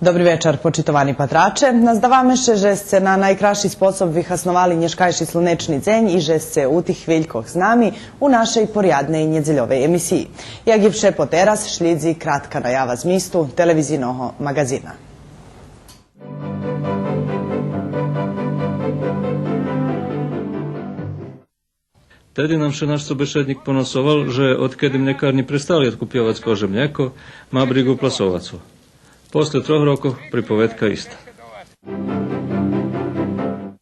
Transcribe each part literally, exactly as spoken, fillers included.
Добри вечар, почитовани патраче. Наздаваме ше же сце на найкрасши способ вихасновали нєшкайши слунечни дзень и же сце у тих хвилькох з нами у нашей порядней нєдзельовей емисиї. Як и вше потераз, шлїдзи кратка наява змисту телевизийного маґазина. Теди нам ше наш собешеднїк поносовал же одкеди млєкарнї престали одкупйовац коже млєко, ма бриґу пласовацо. После трох рокох приповедка иста.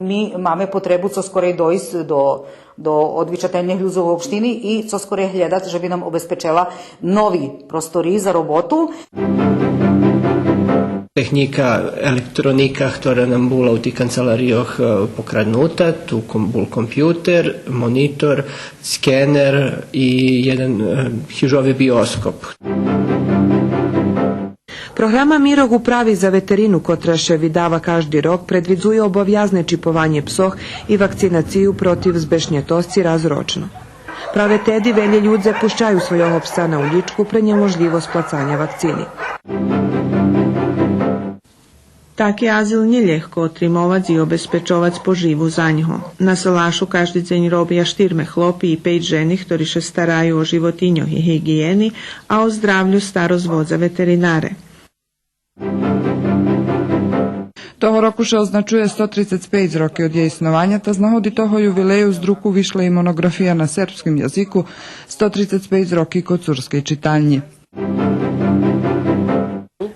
Ми маме потребу цо скорей дойсц до, до одвичательних людзох у општини и цо скорей глєдац же би нам обезпечела нови простори за роботу. Технїка, електроника, хтора нам була у тих канцеларийох, е, покраднута, ту ком-, бул компютер, монитор, скенер и єден, е, хижови биоскоп. Програма Мирок у прави за ветерину, котра ше видава кажди рок, предвидзує обовязне чипованє псох и вакцинацию против збешнєтосци раз рочно. Праве теди велї людзе пущаю свойого пса на улїчку пре нєможлївосц плацаня вакцини. Таки азил нє лєгко отримовац и обезпечовац поживу за нього. На Салашу кажди дзень робя штирме хлопи и пейц жени, хтори ше стараю о животиньох и гиґиєни, а о здравлю старосц водза ветеринаре. Того року ше означує сто трицец пейц роки од єй снованя, та з нагоди того ювилею з друку вишла и моноґрафия на сербским язику сто трицец пейц роки коцурскей читальнї.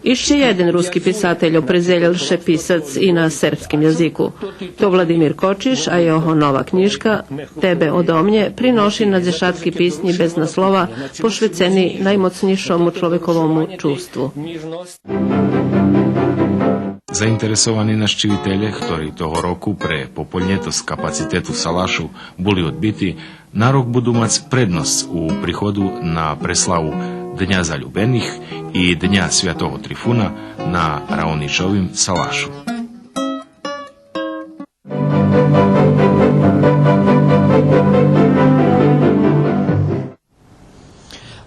Ище єден руски писатель опредзелєл ше писац и на сербским язику. То Владимир Кочиш, а його нова кнїжка Тебе одо мнє приноши на дзешатки писнї без наслова, пошвецени наймоцнїйшому чловековому чувству. Заинтересовани нащивителє, хтори того року пре пополнєтосц капацитету Салашу були одбити, на рок буду мац предносц у приходу на преславу Дня залюбених и Дня святого Трифуна на Раоничовим Салашу.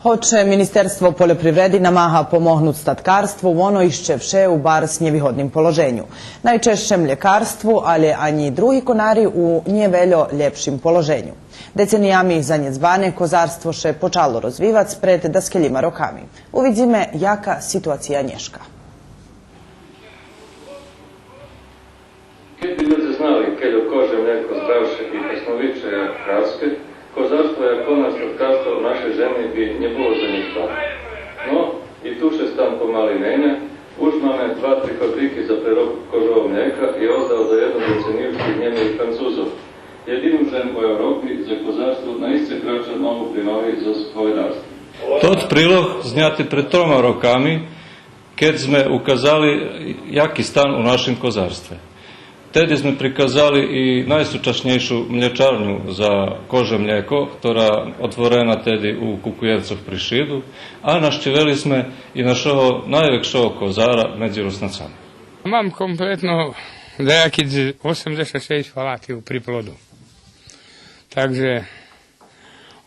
Гоч Министерство польопривреди намага помогнуц статкарству, воно ище вше у барз нєвигодним положеню. Найчежше млєкарству, алє анї други конари у нє вельо лєпшим положеню. Децениями занєдзбане козарство ше почало розвивац пред даскельма роками. Увидзиме яка ситуация нєшка. Кед би людзе знали кельо коже млєко здравше и хасновитше як кравске, козарство як конар статкарства у нашей земи би нє було занїдбане. Но, и ту ше стан помали меня, уж маме два-три фабрики за преробку кожового млєка и оздал за єдну децению штирнєме и Французох. Єдину зем у Европи дзе козарство наисце крача ногу при ноги зоз говедарством. Тот прилог зняти пред трома роками, кед зме указали яки стан у нашим козарстве. Теди зме приказали и найсучаснєйшу млєчарню за коже млєко, котра отворена теди у Кукуєвцох при Шиду, а нащивели зме и нашого найвекшого козара медзи Руснацами. Мам комплетно даяки дз-, осемдзешат шейсц фалати у приплоду. Так же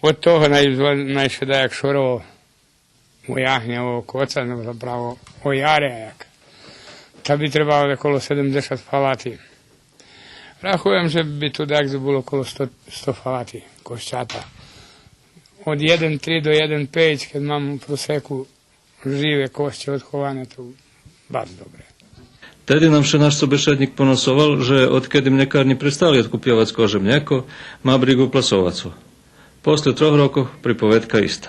од того най-, найше даяк шоро оягня, о коца, но, заправо о яре, як. Та би требало около седемдзешат фалати. Рахуєм же би ту даяк було около сто, сто фалати косцята. Од єден три до єден пейц, кед мам у просеку живе косци одховане, то барз добре. Теди нам ше наш собешеднїк поносовал же одкеди млєкарнї престали одкупйовац коже млєко, ма бриґу пласовацо. После трох рокох приповедка иста.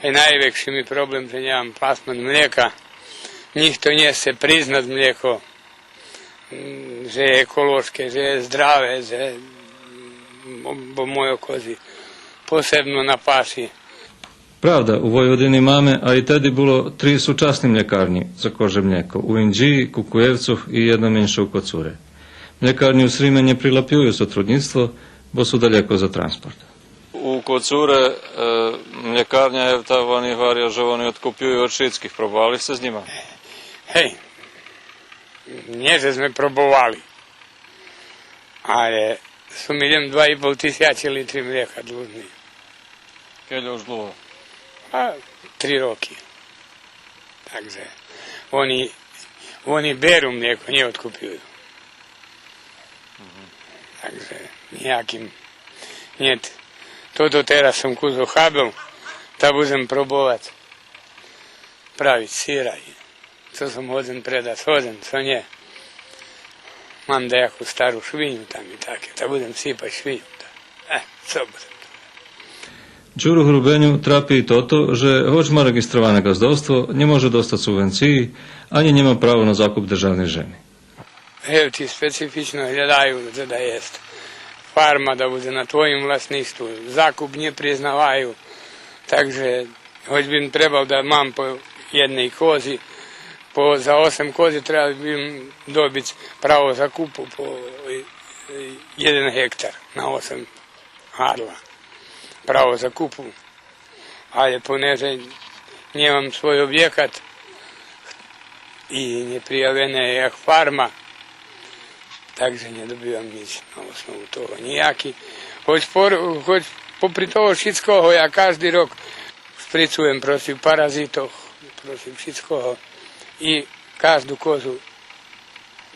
Е, найвекши ми проблем же нємам пласман млєка. Нїхто нє сце признац млєко, м, же є еколошке, же є здраве, же, м, бо, бо мойо кози посебно на паши. Правда, у Войводини маме, а и теди було три сучасни млєкарнї за коже млєко, у Индзиї, Кукуєвцох и єдна менша у Коцуре. Млєкарнї у Сриме нє прилапюю сотруднїцтво, бо су далєко за транспорт. У Коцуре, е, млєкарня є, та вони гваря же вони одкупюю од шицких. Пробовали сце з нїма? Гей, нє же зме пробовали, але су ми лєм два и пол тисячи литри млєка длужни. Кельо уж длуго? А, три роки. Так же вони Они беру млєко, нє откупюю. Так же нияким нєт. Тото тераз сом кус охабел, та будзем пробовац правиц сира. Цо сом годзен предац, годзен, цо нє. Мам даяку стару швиню там и таке, та будзем сипац швиню. Та, е, цо будзем. Дюру Грубеню трапи и тото же, гоч ма реґистроване ґаздовство, нє може достац субвенциї, анї нє ма право на закуп державней жеми. Гевти специфично глєдаю же да єст фарма, да будзе на твоїм власништву, закуп нє признаваю, так же гоч бим требал да мам по єдней кози, по, за осем кози требал бим добиц право закупу по, е, е, єден гектар на осем гарла. Право закупу. Але понеже нємам свой обєкат и нє приявена як фарма, так же нє добивам нїч на основу того, нїяки. Гоч пор-, гоч попри того шицкого, я кажди рок шприцуєм против паразитох, против шицкого. И кажду козу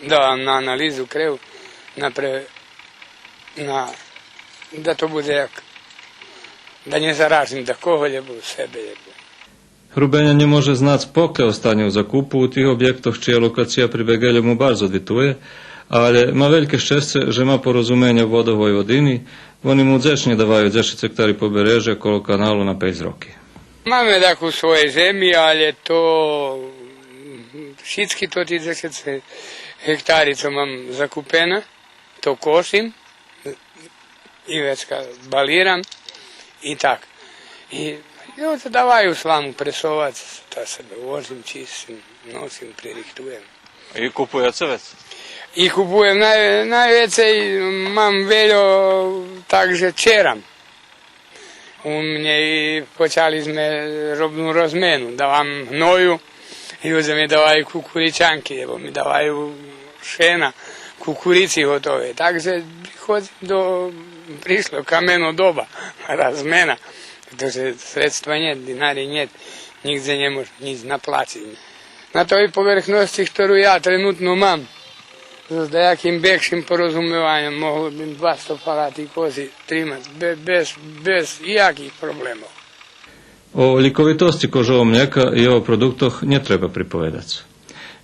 давам на анализу крев, на пре-, на, да то будзе як, да нє заражим дакого, лєбо себе, лєбо. Грубеня нє може знац поке остане у закупу у тих обєктох, чия локация при Беґельому барз одвитує, але ма вельке щесце же ма порозуменя у Водох Войводини, вони му дзечнє даваю дзешец гектари побережа коло каналу на пейц роки. Маме даку своєй жеми, але то шицки тоти дзешец гектари цо мам закупена, то кошим и вецка балирам и так. И, и онда даваю сламу пресовац, та себе возим, чисцим, носим, пририхтуєм. И купуєце вец? И купуєм най-, найвецей, мам вельо, так же черам. У мнє и почали зме робну розмену. Давам гною, людзе ми даваю кукуричанки, лєбо ми даваю шена, кукурици готовей. Так же приходзим до, пришло камено доба, розмена. Прето же средства нєт, динари нєт, нїґдзе нє мож нїч наплациц. На той поверхносци, хтору я тренутно мам, з даяким бекшим порозумованьом могло бим двасто фалати кози тримац бе-, без, без яких проблемох. О лїковитосци кожого млєка и його продуктох нє треба приповедац.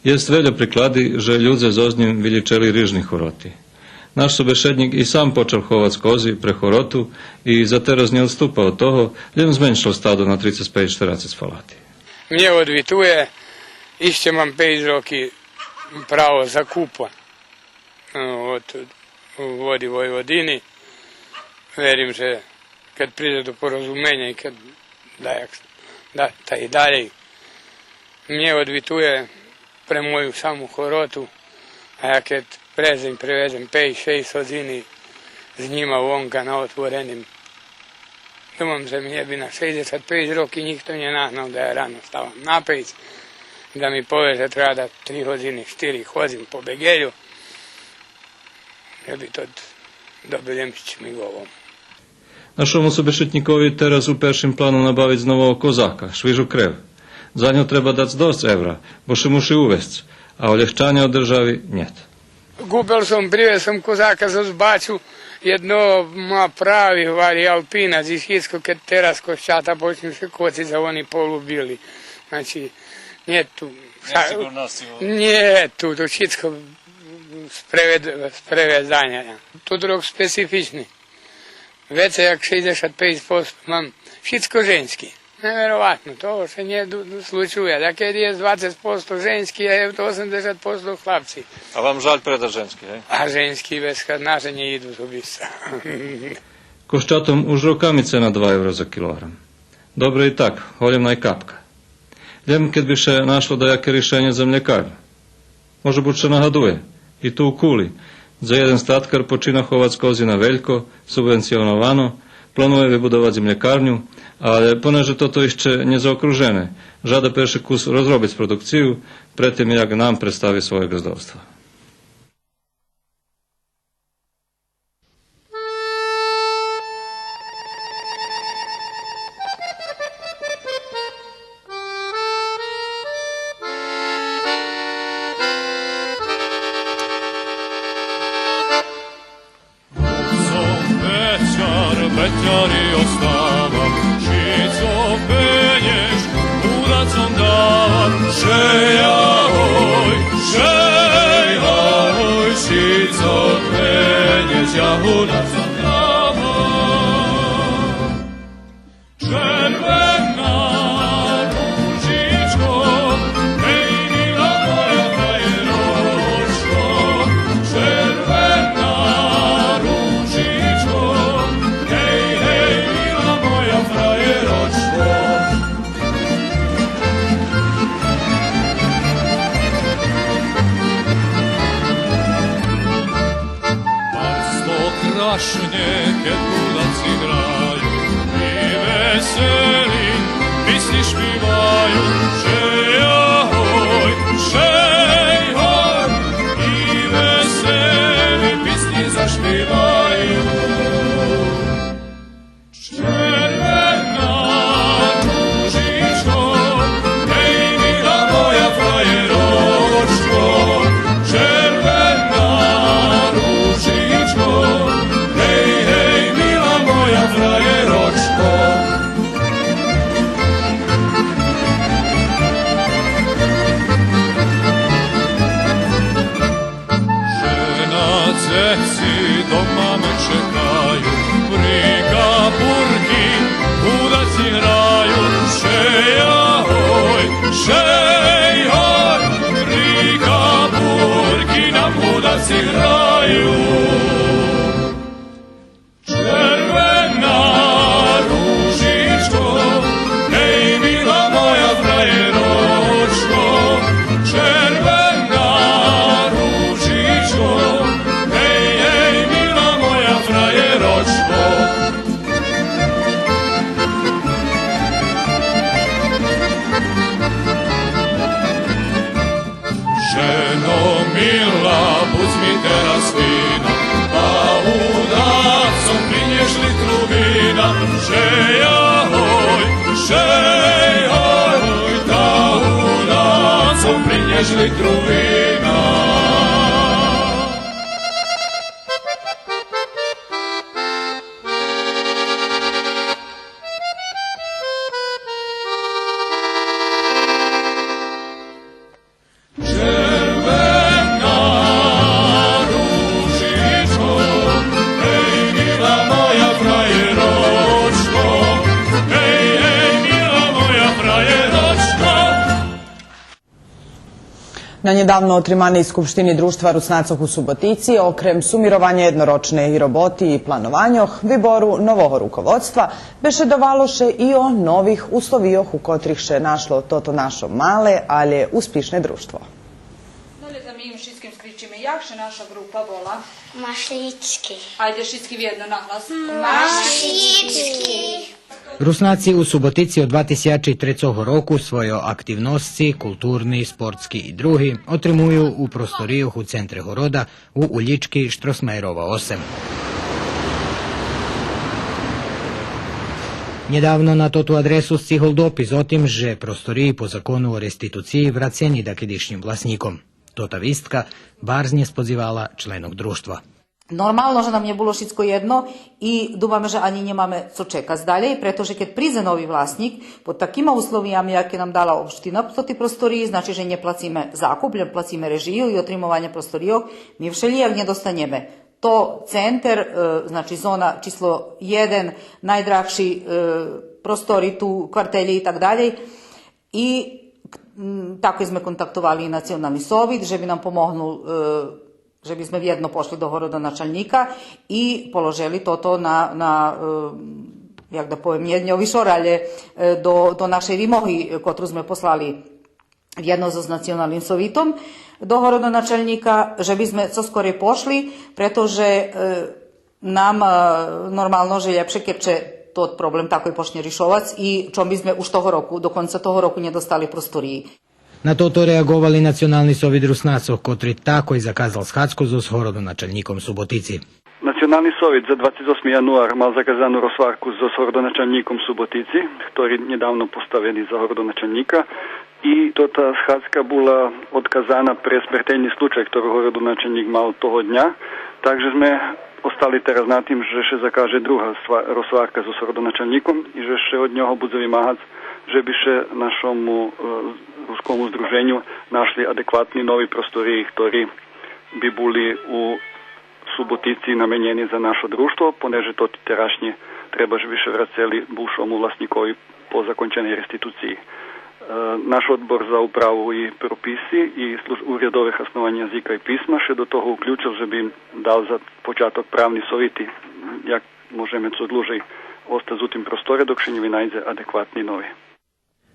Єст вельо приклади же людзе зоз нїм вилїчели рижни хороти. Наш собешеднїк и сам почал ховац кози пре хороту и за тераз нє одступа од того, лєм зменшал стадо на трицец пейц-штерацец фалати. Мнє одвитує, ище мам пейц роки право закупа, е, од Води Войводини. Верим же кед придзе до порозуменя и кед даяк, да, та и далєй, мнє одвитує пре мою саму хороту, а я кед през дзень превезем пейц-шейсц годзини з нїма вонка на отвореним. Думам же мнє би на шейдзешат пейц роки нїхто нє нагнал да я рано ставам на пейц, да ми пове же треба да три годзини, штири ходзим по Беґелю, же би тот добил лєм з чмиґолом. Нашому собешеднїкови тераз у першим плану набавиц нового козака, швижу крев. За нього треба дац досц евра, бо ше муши увесц, а олєгчаня од держави нєт. Купел сом, привез сом козака зоз Бачу, єдно ма прави, гвари, алпинац и шицко, кед тераз козчата почню ше коциц, а вони полубили. Значи, нєт ту. Нєт сиґурносци. Нєт ту, то шицко з превед-, з преведзаня. Тот рок специфични. Вецей як шейдзешат пейц посто мам. Шицко женски. Невероватно, то ше нє ду-, ду-, случує. Дакеди єст двацец посто женски, а єст осемдзешат посто хлапци. А вам жаль предац женски, гей? А женски вецка наше нє иду з обисца. Козчатом уж роками цена два евра за килоґрам. Добре и так, голєм най капка. Лєм кед би ше нашло даяке ришенє за млєкарню. Може буц ше нагадує, и ту у Кули, дзе єден статкар почина ховац кози на велько, субвенционовано, планує вибудовац и млєкарню, але понеже тото ище нє заокружене, жада перше кус розробиц продукцию, пред тим як нам представи своє ґаздовство. Петяри остава, шицко пенєж худацом дава, шея гой, шея гой, шицко пенєж я худацом дава. Червена ружичко, гей, мила моя фраєрочко, червена ружичко, гей, гей, мила моя фраєрочко. Барз то крашнє, кед худаци граю, и весели писнї шпиваю, шея гой, шей гой, и весели писнї зашпиваю. Червена ружичко, гей, мила моя фраєрочко, червена ружичко, гей, гей, мила моя фраєрочко. Жена, дзеци дома ме чекаю, при капурки худаци граю, шея гой, шей гой, при капурки нам худаци граю. Червена ружичко, гей, мила моя фраєрочко, червена ружичко, гей, гей, мила моя фраєрочко. Жено мила, будз ми тераз фина, та худацом принєж литру вина, шея гой, шей гой, та худацом принєж литру вина. Червена ружичко, гей, мила моя фраєрочко, гей, гей, мила моя фраєрочко. На нєдавно отриманей Скупштини Дружтва Руснацох у Суботици, окрем сумированя єднорочней роботи и планованьох, вибору нового руководства, бешедовало ше и о нових условийох у котрих ше нашло тото нашо мале, алє успишне дружтво. Долєз ми им шицким скричиме, як ше наша ґрупа вола? Машлїчки. Айде шицки вєдно наглас. Машлїчки. Руснаци у Суботици од два тисячи трецого року свойо активносци, културни, спортски и други, отримую у просторийох у центре города у улїчки Штросмайерова осем. Нєдавно на тоту адресу сцигол допис о тим же просториї по закону о реституциї врацени дакедишнїм власнїком. Тота вистка барз нєсподзивала членох Дружтва. Нормално же нам нє було шицко єдно и думаме же анї нємаме цо чекац далєй, прето же кед придзе нови власнїк, под такима условиями, яке нам дала општина за тоти просториї, значи же нє плациме закуп, лєм плациме режию и отримованє просторийох, ми вшелїяк нє достанєме. То центер, е, значи зона число єден, найдрагши, е, простори ту, квартелї и так далєй. И, м, тако зме контактовали и Национални совит, же би нам помогнул, е, же би зме вєдно пошли до городоначалнїка и положели тото на, на, е, як да повем, нє, нє вишор, алє, е, до, до нашей вимоги, е, котру зме послали вєдно зоз Националним совитом до городоначалнїка, же би зме цо скорей пошли, прето же, е, нам, е, нормално же лєпше кед ше тот проблем такой почнє ришовац и чом би зме уж того року, до конца того року нє достали просториї. На тото реаґовал и Национални совит Руснацох, котри такой заказал схадзку зоз городоначалнїком Суботици. Национални совит за двацец осми януар мал заказану розгварку зоз городоначалнїком Суботици, хтори нєдавно поставени за городоначалнїка. И тота схадзка була одказана пре смертельни случай, хтори городоначалнїк мал того дня, так же зме остали тераз на тим же ше закаже друга сва-, розгварка зоз городоначалнїком и же ше од нього будзе вимагац же би ше нашому, е, рускому здруженю нашли адекватни нови просториї, хтори би були у Суботици наменєни за нашо дружтво, понеже тоти терашнї треба же би ше врацели бувшому власнїкови по законченей реституциї. Е, наш Одбор за управу и прописи и служ-, урядове хаснованє язика и писма ше до того уключел же би им дал за початок правни совити, як можеме цо длужей остац у тим просторе, док ше нє винайдзе адекватни нови.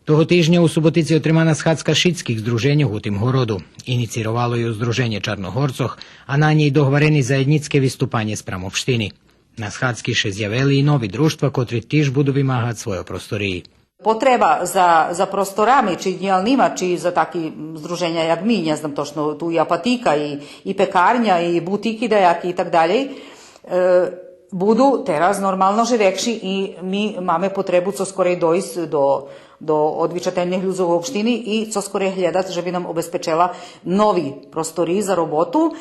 Того тижня у Суботици отримана схадзка шицких здруженьох у тим городу. Инициировало ю Здруженє Чарногорцох, а на нєй догварени заєднїцке виступанє спрам општини. На схадзки ше зявели и нови дружтва, котри тиж буду вимагац свойо просториї. Потреба за, за просторами, чи дїялнима, чи за таки здруженя як ми, нє знам точно, ту и апатика, и, и пекарня, и бутики даяки и так далєй, е, буду тераз нормално же векши и ми маме потребу цо скорей дойсц до, до одвичательних людзох у општини и цо скорей глєдац же би нам обезпечела нови простори за роботу.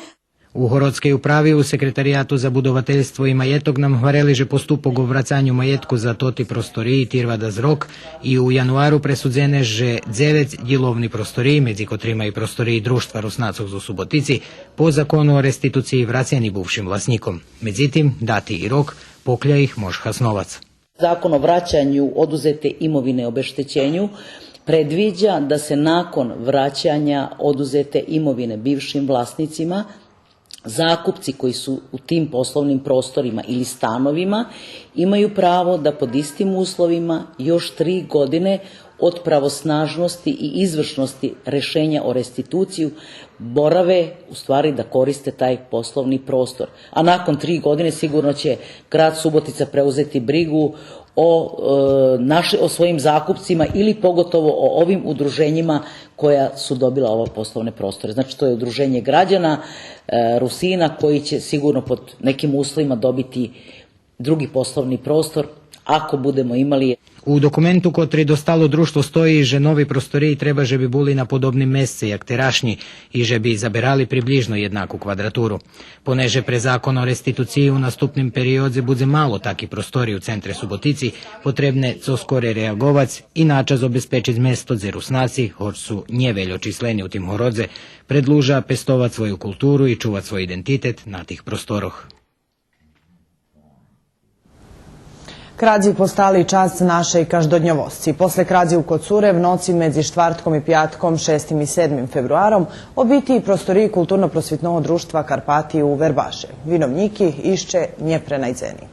У городскей управи у Секретарияту за будовательство и маєток нам гварели же поступок о врацаню маєтку за тоти просториї тирва дас рок и у януару пресудзене же дзевец дїловни просториї, медзи котрима и просториї Дружтва Руснацох зоз Суботици, по закону о реституциї врацени бувшим власнїком. Медзитим, дати и рок покля их мож хасновац. Закон о враћању одузете имовине, обештећењу, предвиђа да се након враћања одузете имовине бившим власницима, закупци који су у тим пословним просторима или становима имају право да под истим условима још три године од правоснажности и извршности решења о реституцију бораве, у ствари, да користе тај пословни простор. А након три године сигурно ће град Суботица преузети бригу о, е, наш-, о својим закупцима или поготово о овим удружењима која су добила ове пословне просторе. Значи, то је удружење грађана, е, Русина, који ће сигурно под неким условима добити други пословни простор, ако будемо имали. У документу котри достало Дружтво стої же нови просториї треба же би були на подобним месце як терашнї и же би заберали приближно єднаку квадратуру. Понеже пре закон о реституциї у наступним периодзе будзе мало таки простори у центре Суботици, потребне цо скорей реаґовац и на час обезпечиц место дзе Руснаци, гоч су нє вельо числени у тим городзе, предлужа пестовац свою културу и чувац свой идентитет на тих просторох. Крадзи постали часц нашей каждодньовосци. После крадзи у Коцуре в ноци медзи штвартком и пятком, шестим и седмим фебруаром, обити и просториї Културно-просвитного дружтва Карпати у Вербаше. Виновнїки ище нє пренайдзени.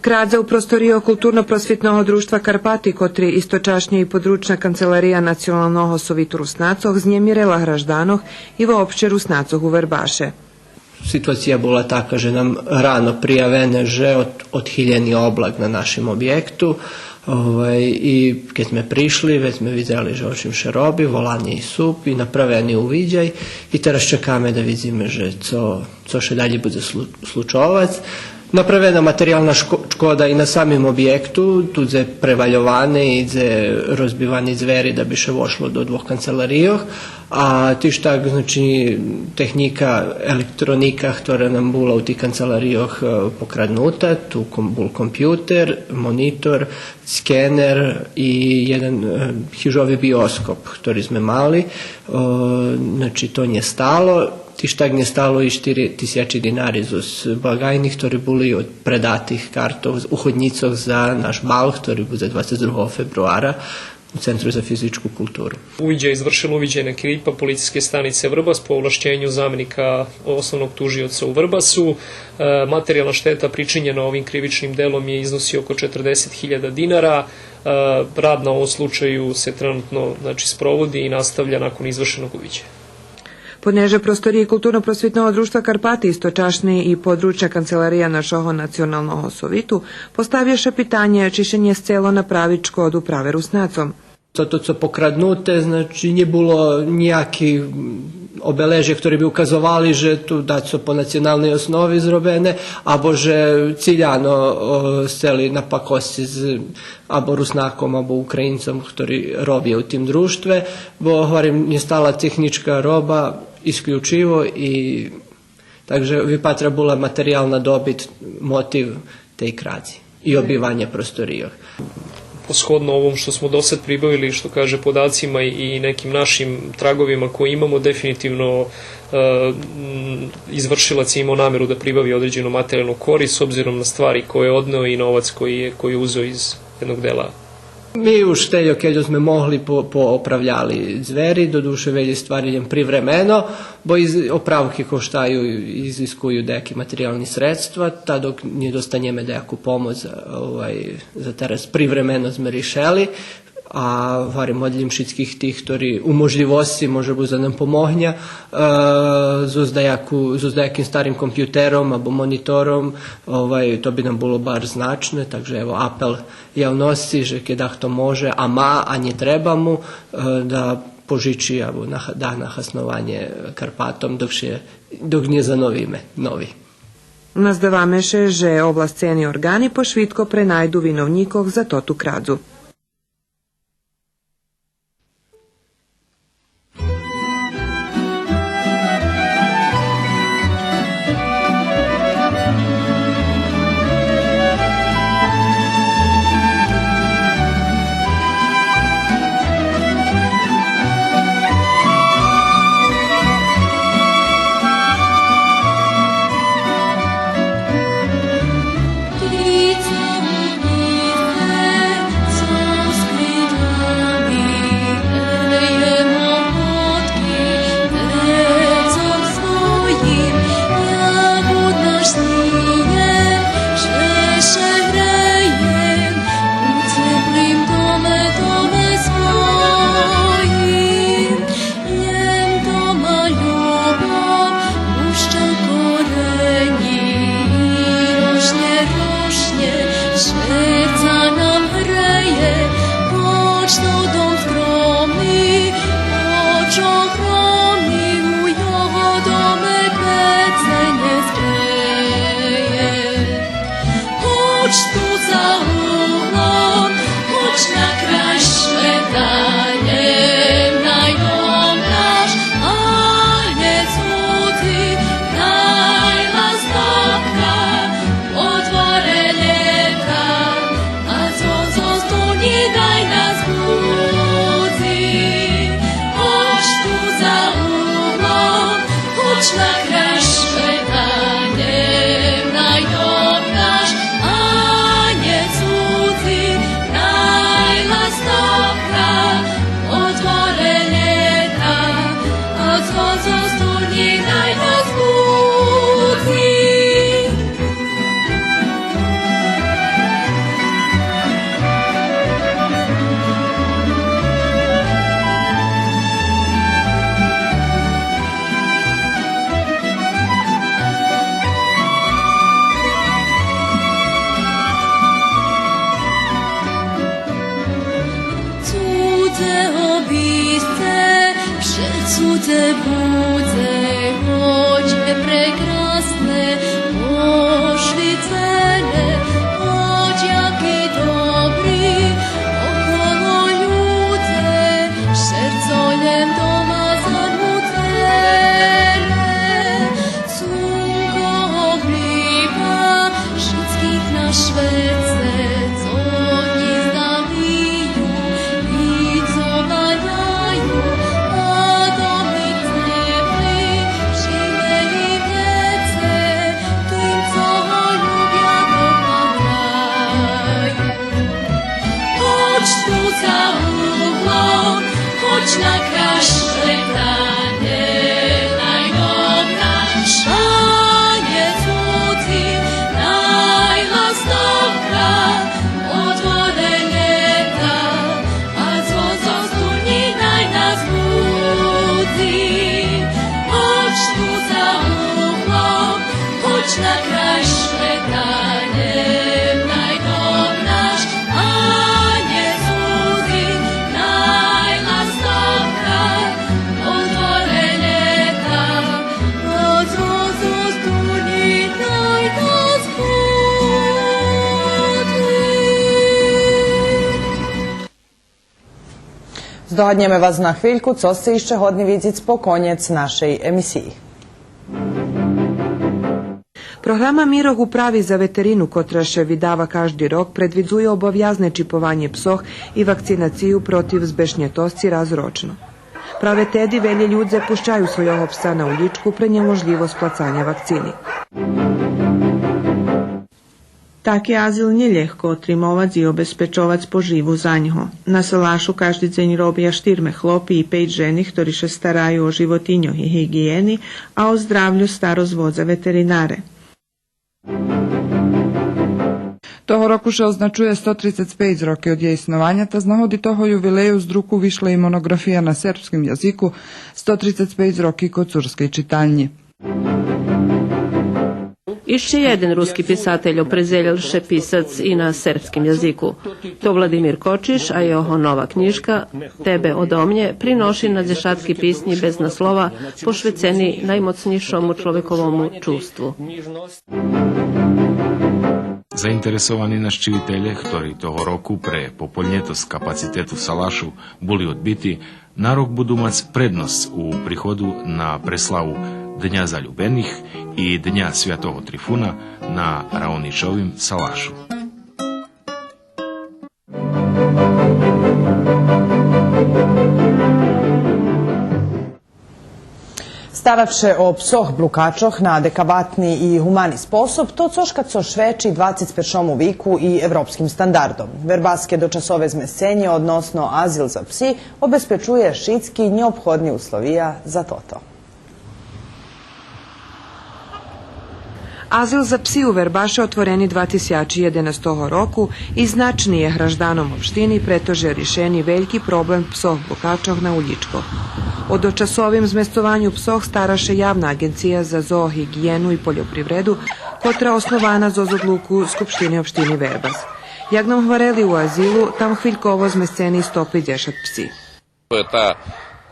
Крадза у просторийох Културно-просвитного дружтва Карпати, котри источашнє и Подручна канцелария Националного совиту Руснацох, знємирела гражданох и вообще Руснацох у Вербаше. Ситуация була така же нам рано приявене же од-, одхилєни облак на нашим обєкту. Овай, и кед зме пришли, вец зме видзели же о чим ше роби, волани и суп и направени увидяй. И тераз чекаме да видзиме же цо, цо ше далєй будзе слу-, случовац. Направена материялна шко-, шкода и на самим обєкту, ту дзе превальовани и дзе розбивани дзвери да би ше вошло до двох канцеларийох, а тиж так, значи, технїка, електроника, хтора нам була у тих канцеларийох, е, покраднута, ту ком-, бул компютер, монитор, скенер и єден, е, хижови биоскоп, хтори зме мали. О, значи, то нє стало. Тиж так нє стало и штири тисячи динари зоз блаґайни, хтори були од предатих картох, уходнїцох за наш бал, хтори будзе двацец другого фебруара у Центру за физичку културу. Увидяй извршила увидяйна екипа Полицийске станице Врбас по овлашћенју заменика основног тужиоца у Врбасу. Е, материјална штета причињена овим кривичним делом је, износио око четрдесет хиљада динара. Е, рад на овом случају се тренутно, значи, спроводи и наставља након извршеног увиђаја. Понеже просториї Културно-просвитного дружтва Карпати источашни и Подручна канцелария нашого Националного совиту, поставя ше питанє чи ше нє сцело направиц шкоду праве Руснацом. Тото цо покраднуте, значи, нє було нїяки, м, обележя, хтори би указовали же ту дацо по националней основи зробене, або же циляно, о, сцели напакосци з, або Руснаком, або Українцом, хтори робя у тим дружтве, бо, говорим, нє стала технїчка роба исключиво и Так же випатра була материялна добит, мотив тей крадзи и обиваня просторийох. По сходно овом што смо досад прибавили, што каже, подацима и, и неким нашим траговима које имамо, дефинитивно, е, м, извршилац је имао намеру да прибави одређену материјалну корист с обзиром на ствари које је однео и новац који је, који је узео из єдног дела. Ми уж те, кельо зме могли, по-, пооправяли дзвери, додуше вельо ствари лєм привремено, бо и з-, оправки коштаю и изискую даяки материялни средства, та док нє достанєме даяку помоц, овай, за тераз привремено зме ришели, а, говорим, модлїм шицких тих, хтори у можлївосци, може буц, да нам помогня, е, зоз даяку, зоз даяким старим компютером або монитором, овай, то би нам було барз значне, так же, ево, апел явносци, же кед дахто може, а ма, а нє треба му, е, да пожичи або нах-, да на хаснованє Карпатом, док ше, док нє зановиме нови. Наздаваме ше же овласцени органи пошвидко пренайду виновнїкох за тоту крадзу. Єм дома любов, пуща корени, росне, росне, серця нам греє, хоч то дом скромный, хоч огромный, у його домы пеце нє згреє. Хоч ту за углом, хоч на край света, нє най дом наш, а нє цудзи, най ластовка, отворе лєта, а зоз студнї най нас будзи. Хоч ту за углом, хоч на край света, нє най дом наш, а нє цудзи, най ластовка, отворе лєта, а зоз студнї най нас будзи. Цудзе обисце, вше цудзе будзе, хоч є прекрасне, пошвицене, хоч яки добри около людзе, серцо лєм дома занудзене. Цунко облїпа шицких на швеце, цо нї здаваю, и цо ваняю, а домы цепли, живе и веце, тым, цо го любя, дома граю. Хоч ту за углом, хоч на край света, нє най дом наш, а нє цудзи, най ластовка, отворе лєта, а зоз студнї най нас будзи. Хоч ту за углом, хоч на край света, нє най дом наш, а нє цудзи, най Здогаднєме вас на хвильку цо сце ище годни видзиц по конєц нашей емисиї. Програма Мирок управи за ветерину, котра ше видава кажди рок, предвидзує обовязне чипованє псох и вакцинацию против збешнєтосци раз рочно. Праве теди велє людзе пущаю свойого пса на улїчку пре нєможлївосц плацаня вакцини. Таки азил нє лєгко отримовац и обезпечовац поживу за нього. На салашу кажди дзень робя штирме хлопи и пейц жени, хтори ше стараю о животиньох и гиґиєни, а о здравлю старосц водза ветеринаре. Того року ше означує сто трицец пейц роки од єй снованя, та з нагоди того ювилею з друку вишла и моноґрафия на сербским язику сто трицец пейц роки коцурскей читальнї. Ище єден руски писатель опредзелєл ше писац и на сербским язику. То Владимир Кочиш, а його нова кнїжка Тебе одо мнє приноши на дзешатки писнї без наслова, пошвецени наймоцнїйшому чловековому чувству. Заинтересовани нащивителє, хтори того року пре пополнєтосц капацитету салашу були одбити, на рок буду мац предносц у приходу на преславу Дня залюбених и Дня святого Трифуна на Раоничовим салашу. Старац ше о псох блукачох на адекаватни и гумани способ, то цошка цо швечи двацец першому вику и европским стандардом. Вербаске дочасове змесценє, односно азил за пси, обезпечує шицки нєобходни условия за тото. Азил за пси у Вербаше отворени два тисячи єденастого року и значни є гражданом општини, прето же ришени вельки проблем псох блукачох на улїчкох. О дочасовим змесцованю псох стара ше Явна аґенция за зооґиєну и польопривреду, котра основана зоз одлуку Скупштини општини Вербас. Як нам гварели у азилу, там хвильково змесцени сто пейдзешат пси. To je ta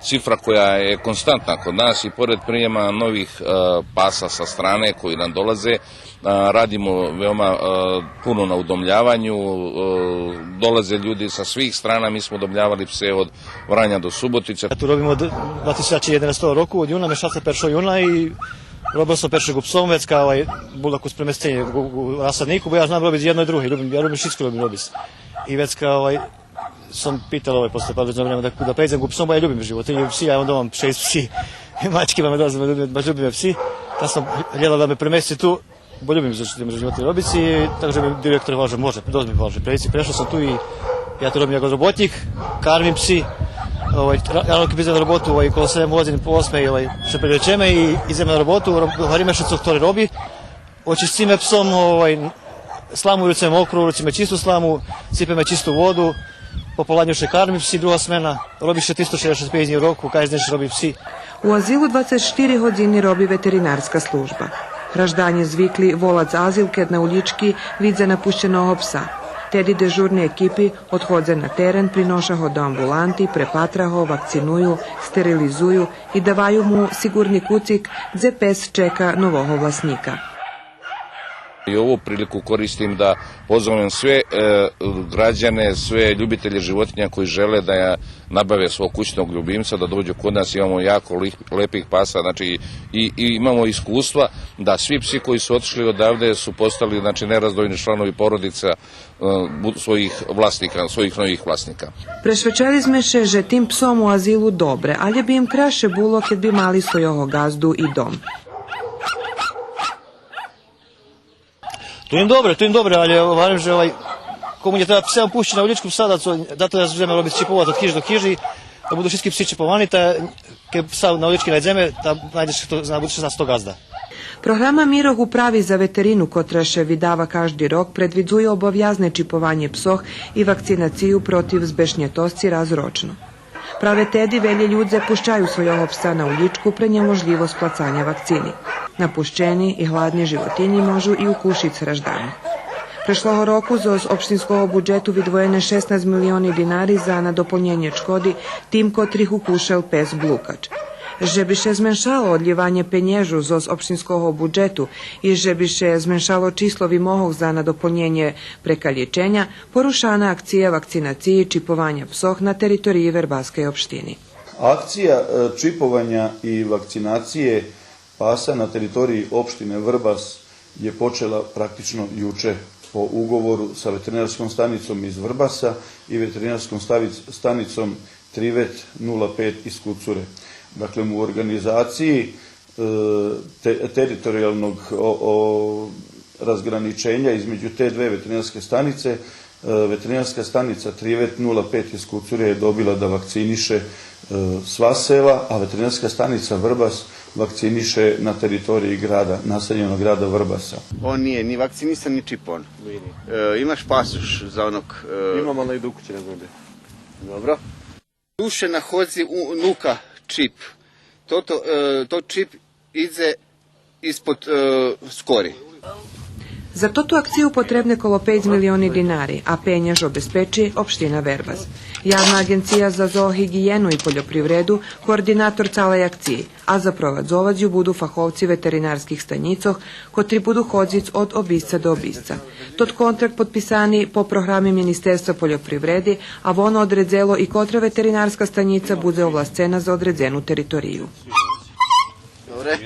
cifra koja je konstantna kod nas i pored prijema novih, e, pasa sa strane koji nam dolaze, e, radimo veoma, e, puno na udomljavanju, e, dolaze ljudi sa svih strana, mi smo udomljavali pse od Vranja do Subotice. Ja tu robim od dva tisuće jedanaestog roku, od juna, mešaca peršo juna i robel som peršeg u psom, vecka, ovaj, bula kus premescenje u, u rasadniku, bo ja znam robit jedno i drugo, ljubim, ja ljubim šitsko, ljubim robit. I vecka, ovaj, som pital, ovaj, posle pa određeno vreme da, da pređem ku psom, ba ja ljubim životinje, psi, ja imam doma šest psi, mačke, imam dosta, ljubim, baš ljubim psi. Tad sam gledal da me premesti tu, bo ljubim za, za životinje robit i tako da mi direktor važe, može, dozvoli mi važe preći. Prešao sam tu i ja tu robim jako robotnik, karmim psi, ovaj, ra-, rano kad idem na robotu, ovaj, kolo sedam godina, po osme, ovaj, se prevećeme i idem na robotu, ro-, hari me što to robi, očistime psom, ovaj, slamu, rucime mokru, rucime čistu slamu, sipeme čistu vodu, popoladnju še karmi psi, druga smena, robi še tristo šezdeset pet dnji u roku, kajde dnji robi psi. У азилу двацец штири годзини роби ветеринарска служба. Гражданє звикли волац азил кед на улїчки видзе напущеного пса. Теди дежурни екипи одходзе на терен, приноша го до амбуланти, препатра го, вакциную, стерилизую и даваю му сиґурни куцик дзе пес чека нового власнїка. I ovu priliku koristim da pozovem sve, e, građane, sve ljubitelje životinja koji žele da nabave svog kućnog ljubimca, da dođu kod nas, imamo jako li-, lepih pasa, znači, i, i imamo iskustva da svi psi koji su otišli odavde su postali, znači, nerazdvojni članovi porodica, e, bu-, svojih vlasnika, svojih novih vlasnika. Прешвечели зме ше же тим псом у азилу добре, алє би им красше було кед би мали свойого ґазду и дом. Tu im dobre, tu im dobre, ali govorim že, ovaj, komu nje treba pse, on pušći na uličku psa, da to, da to da želime robiti čipovati od hiži do hiži, da budu šitski psi čipovani, ta, ked psa na ulički najdeme, ta najde što, zna, bude što zna sto gazda. Програма Мирок управи за ветерину, котра ше видава кажди рок, предвидзує обовязне чипованє псох и вакцинацию против збешнєтосци раз рочно. Праве теди велє людзе пущаю свойого пса на улїчку пре нєможлївосц плацаня вакцини. Напущени и гладни животинї можу и укушиц гражданох. Прешлого року зоз општинского буджету видвоєне шеснац милиони динари за надополнєнє чкоди тим котрих укушел пес блукач. Же би ше зменшало одлїванє пенєжу зоз општинского буджету и же би ше зменшало число вимогох за надополнєнє прекалїченя, порушана акция вакцинациї и чипованя псох на териториї Вербаскей општини. Akcija, e, čipovanja i vakcinacije pasa na teritoriji opštine Vrbas je počela praktično juče po ugovoru sa veterinarskom stanicom iz Vrbasa i veterinarskom stavic-, stanicom Trivet nula pet iz Kucure. Dakle, u organizaciji, e, te-, teritorijalnog o-, o-, razgraničenja između te dve veterinarske stanice, e, veterinarska stanica Trivet nula pet iz Kucure je dobila da vakciniše, e, sva sela, a veterinarska stanica Vrbas vakciniše na teritoriji grada, naseljenog grada Vrbasa. On nije ni vakcinisan, ni čipovan. E, imaš pasoš za onog, e, Imam, ali ide u kući, ne znam gdje. Dobro. Tu se nahodzi u-, unuka čip. Тото, е, то чип идзе испод, е, скори. За тоту акцию потребне коло пейц милиони динари, а пенєж обезпечи општина Вербас. Явна аґенция за зоогиґиєну и польопривреду координатор цалей акциї, а запровадзовац ю буду фаховци ветеринарских станїцох котри буду ходзиц од обисца до обисца. Тот контракт подписани по програми Министерства польопривреди, а воно одредзело и котра ветеринарска станїца будзе овласцена за одредзену територию. Добре.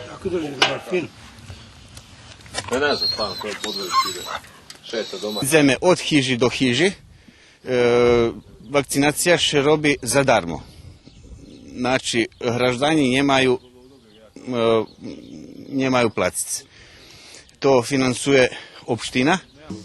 Tako drži, Martin. Ne znam, stvarno, to je podvodiš ide. Šeta doma. Идземе од хижи до хижи. Е, вакцинация ше роби задармо. Значи, граждани нємаю, е, нємаю плациц. То финансує општина.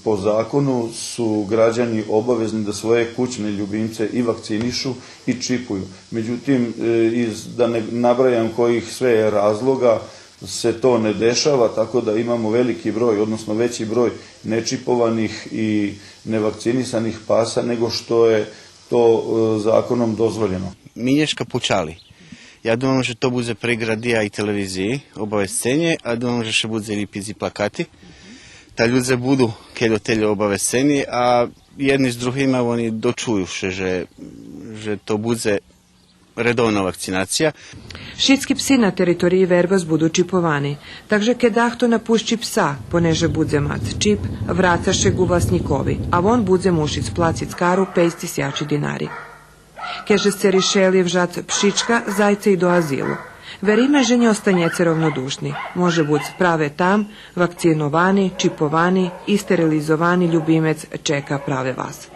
Po zakonu su građani obavezni da svoje kućne ljubimce i vakcinišu i čipuju. Međutim, e, iz, da ne nabrajam kojih sve razloga, se to ne dešava, tako da imamo veliki broj, odnosno veći broj nečipovanih i nevakcinisanih pasa nego što je to, e, zakonom dozvoljeno. Ми нєшка почали. Я думам же то будзе прейґ радия и телевизиї обавесценє, а думам же ше будзе лїпиц и плакати. Та людзе буду кед отелє обавесцени, а єдни з другима вони дочую ше же, же то будзе редовна вакцинация. Шицки пси на териториї Вербас буду чиповани, так же кед дахто напущи пса, понеже будзе мац чип, враца ше ґу власнїкови, а вон будзе мушиц плациц кару пейц тисячи динари. Кед же сце ришели вжац пшичка, зайце и до азилу. Вериме же нє останєце ровнодушни. Може буц праве там, вакциновани, чиповани и стерилизовани любимец чека праве вас.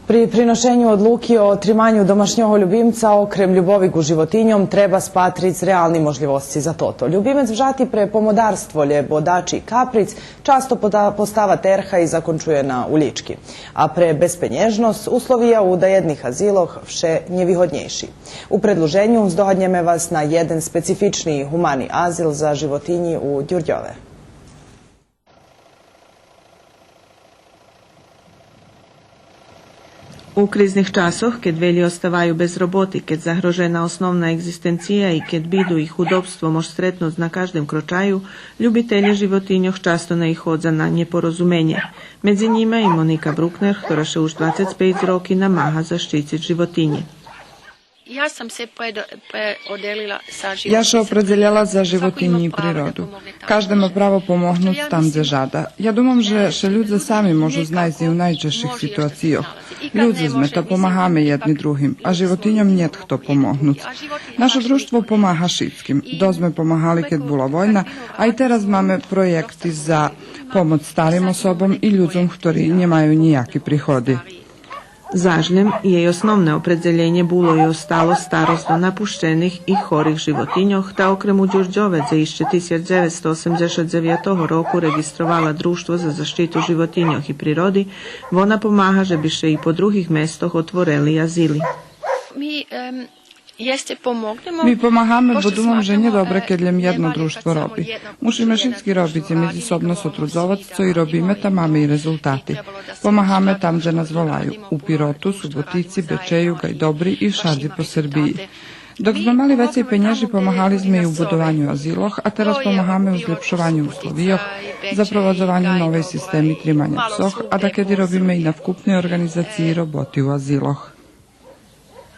При приношеню одлуки о триманю домашнього любимца, окрем любови ґу животиньом, треба спатриц реални можлївосци за тото. Любимец вжати пре помодарство, лєбо дачи каприц, часто пота-, постава терха и закончує на улїчки. А пре безпенєжносц условия у даєдних азилох вше нєвигоднєйши. У предлуженю здогаднєме вас на єден специфични гумани азил за животинї у Дюрдьове. У кризних часох, кед велї оставаю без роботи, кед загрожена основна еґзистенция и кед биду и худобство мож стретнуц на каждем крочаю, любителє животиньох часто наиходза на нєпорозуменє. Медзи нїма и Моника Брукнер, хтора ше уж двацец пейц роки намага защициц животинї. Ja sam se predo-, preodelila za životinje. Я ше опредзелєла за животинї и природу. Кажде ма право помогнуц там дзе жада. Я думам же ше людзе сами можу знайсц и у найчежших ситуацийох. Людзе зме та помагаме єдни другим, а животиньом нєт хто помогнуц. Нашо дружтво помага шицким. Досц зме помагали кед була война, а и тераз маме проєкти за помоц старим особом и людзом хтори нємаю нїяки приходи. Заш лєм, єй основне опредзелєнє було и остало старосц о напущених и хорих животиньох, та окрем у Дюрдьове, дзе ище тисяч дзевецсто осемдзешат дзевятого року реґистровала Дружтво за защиту животиньох и природи, вона помага же би ше и по других местох отворели азили. Mi, em, Ми помагаме, бо думам же нє добре кед лєм єдно дружтво роби. Мушиме шицки робиц и медзисобно сотрудзовац, цо и робиме, та маме и резултати. Помагаме там дзе нас волаю. У Пироту, Суботици, Бечею, Гайдобри и вшадзи по Сербиї. Dok zме mali vecей пенєжи, помагали зме и у будованю азилох, а тераз помагаме у злєпшованю условийох, запровадзованю новей системи триманя псох, а дакеди робиме и навкупни орґанизациї роботи у азилох.